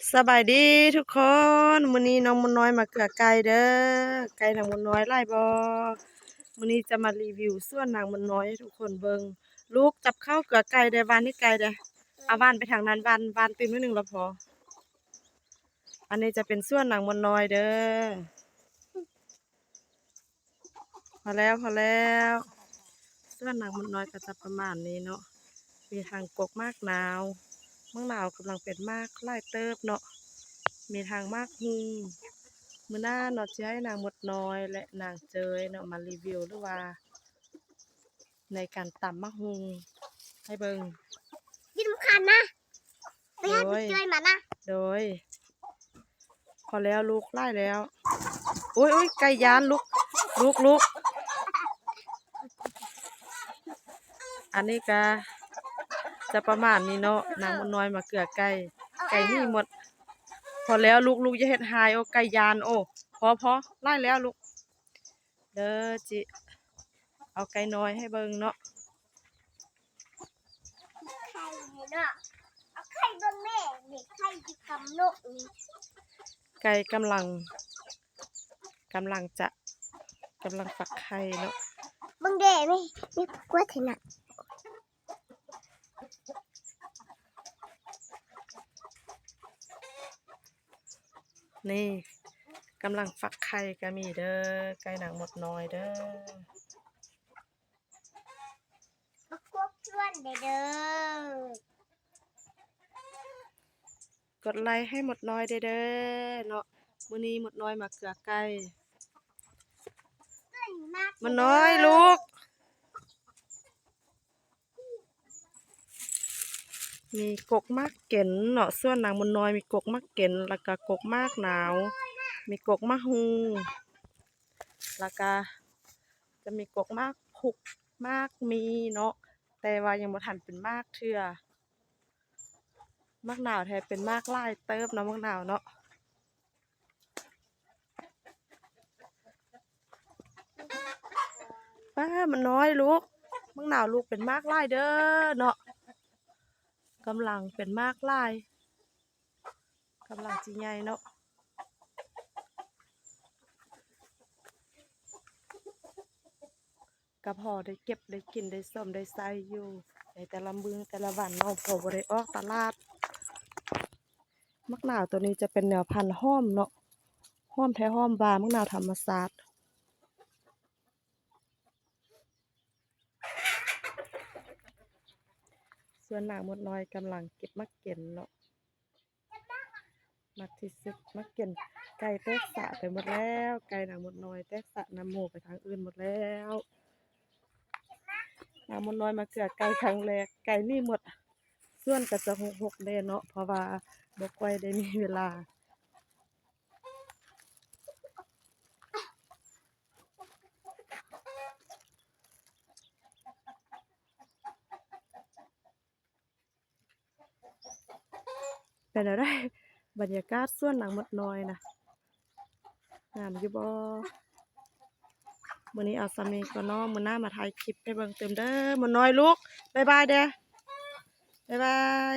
ສະບາຍດີທຸກຄົນ ມື້ນີ້ນ້ອງມົນນ້ອຍມາເກືອໄກ່ເດີ້. ໄກ່ນາງມົນນ້ອຍຫຼາຍບໍ່? ມື້ນີ້ຈະມາຣີວິວສວນນາງມົນນ້ອຍໃຫ້ທຸກຄົນເບິ່ງ. ລູກຈັບເຂົ້າເກືອໄກ່ເດີ້ ຫວ່ານໃຫ້ໄກ່ເດີ້. ເອົາຫວ່ານໄປທາງນັ້ນ ຫວ່ານ ຫວ່ານຕື່ມໜ້ອຍໜຶ່ງລະພໍ. ອັນນີ້ຈະເປັນສວນນາງມົນນ້ອຍເດີ້. ພໍແລ້ວ ພໍແລ້ວ. ສວນນາງມົນນ້ອຍກໍຈະປະມານນີ້ເນາະ. ມີທັງກົກໝາກນາວ, ໝາກນາວກຳລັງເປັນໝາກຫຼາຍເຕີບເນາະ. ມີທັງໝາກຫຸ່ງ. ມື້ໜ້າເນາະ ຊິໃຫ້ນາງມົນນ້ອຍ ແລະ ນາງເຈີຍເນາະ ມາຣີວິວ ຫຼືວ່າ ໃນການຕຳໝາກຫຸ່ງໃຫ້ເບິ່ງ. ກິນໝາກຫຸ່ງນະ ໄປຫາ ໂດຍ ເຈີຍມານະ. ໂດຍ ພໍແລ້ວລູກ ຫຼາຍແລ້ວ. ໂອ້ຍ ໂອ້ຍ ໄກ່ຢ້ານລູກ ລູກ ລູກ. ອັນນີ້ກະຈະປະມານນີ້ເນາະ ນາງມົນນ້ອຍມາເກືອໄກ່ ໄກ່ໜີໝົດ. ພໍແລ້ວລູກ ລູກ ຢ່າເຮັດຮ້າຍ ໂອ້ ໄກ່ຢ້ານ. ໂອ້ ພໍ ພໍ ຫຼາຍແລ້ວລູກ. ເດີ ຊິເອົາໄກ່ນ້ອຍໃຫ້ເບິ່ງເນາະ. ໄຂ່ເນາະ ເອົາໄຂ່ເບິ່ງແມ່ ນີ້ໄຂ່ຢູ່ກຳນົກນີ້. ໄກ່ກຳລັງ ກຳລັງຈະ ກຳລັງຟັກໄຂ່ເນາະ. ເບິ່ງເດ້ ມີ ມີກວດໃສ່ນະ. ນີ້ ກຳລັງຟັກໄຂ່ກໍມີເດີ້ ໄກ່ນາງມົດນ້ອຍເດີ້. ມາຄວບຊວນແດ່ເດີ້. ກົດໄລໃຫ້ມົດນ້ອຍແດ່ເດີ້ເນາະ. ມື້ນີ້ມົດນ້ອຍມາເກືອໄກ່. ມົດນ້ອຍລູກ. ມີກົກໝາກເກັນເນາະ ສວນນາງມົດນ້ອຍ ມີກົກໝາກເກັນ ແລ້ວກະກົກໝາກນາວ ມີກົກໝາກຫຸ່ງ ແລ້ວກະຈະມີກົກໝາກພຸກ ໝາກມີເນາະ ແຕ່ວ່າຍັງບໍ່ທັນເປັນໝາກເທື່ອ. ໝາກນາວແທ້ເປັນໝາກຫຼາຍເຕີບເນາະ ໝາກນາວເນາະ. ປ້າ ມັນນ້ອຍລູກ ໝາກນາວລູກເປັນໝາກຫຼາຍເດີ້ເນາະ ກຳລັງເປັນໝາກຫຼາຍ ກຳລັງຊິໃຫຍ່ເນາະ. ກໍພໍໄດ້ເກັບໄດ້ກິນໄດ້ສົ້ມໄດ້ໃຊ້ຢູ່ໃນແຕ່ລະມື້ແຕ່ລະວັນເນາະ ເພາະບໍ່ໄດ້ອອກຕະຫຼາດ. ໝາກນາວໂຕນີ້ຈະເປັນແນວພັນຫອມເນາະ ຫອມແທ້ຫອມວ່າ ໝາກນາວທຳມະຊາດ. ສ່ວນນາງມົດນ້ອຍກຳລັງເກັບໝາກເກັນເນາະ. ມັກທີ່ສຸດ ໝາກເກັນ. ໄກ່ແຕກສະໄປໝົດແລ້ວ ໄກ່ນາງມົດນ້ອຍແຕກສະນຳໝູ່ໄປທາງອື່ນໝົດແລ້ວ. ນາງມົດນ້ອຍມາເກືອໄກ່ຄັ້ງແລກ ໄກ່ໜີໝົດ. ສວນກໍຈະຮົກໆແດ່ເນາະ ເພາະວ່າບໍ່ຄ່ອຍໄດ້ມີເວລາ. ເປັນແນວໃດ ບັນຍາກາດສວນນາງມົດນ້ອຍນະ ງາມຢູ່ບໍ່? ມື້ນີ້ເອົາສ່ຳນີ້ກ່ອນເນາະ ມື້ໜ້າມາຖ່າຍຄລິບໃຫ້ເບິ່ງຕື່ມເດີ້. ມົດນ້ອຍລູກ ບາຍບາຍເດີ້ ບາຍບາຍ.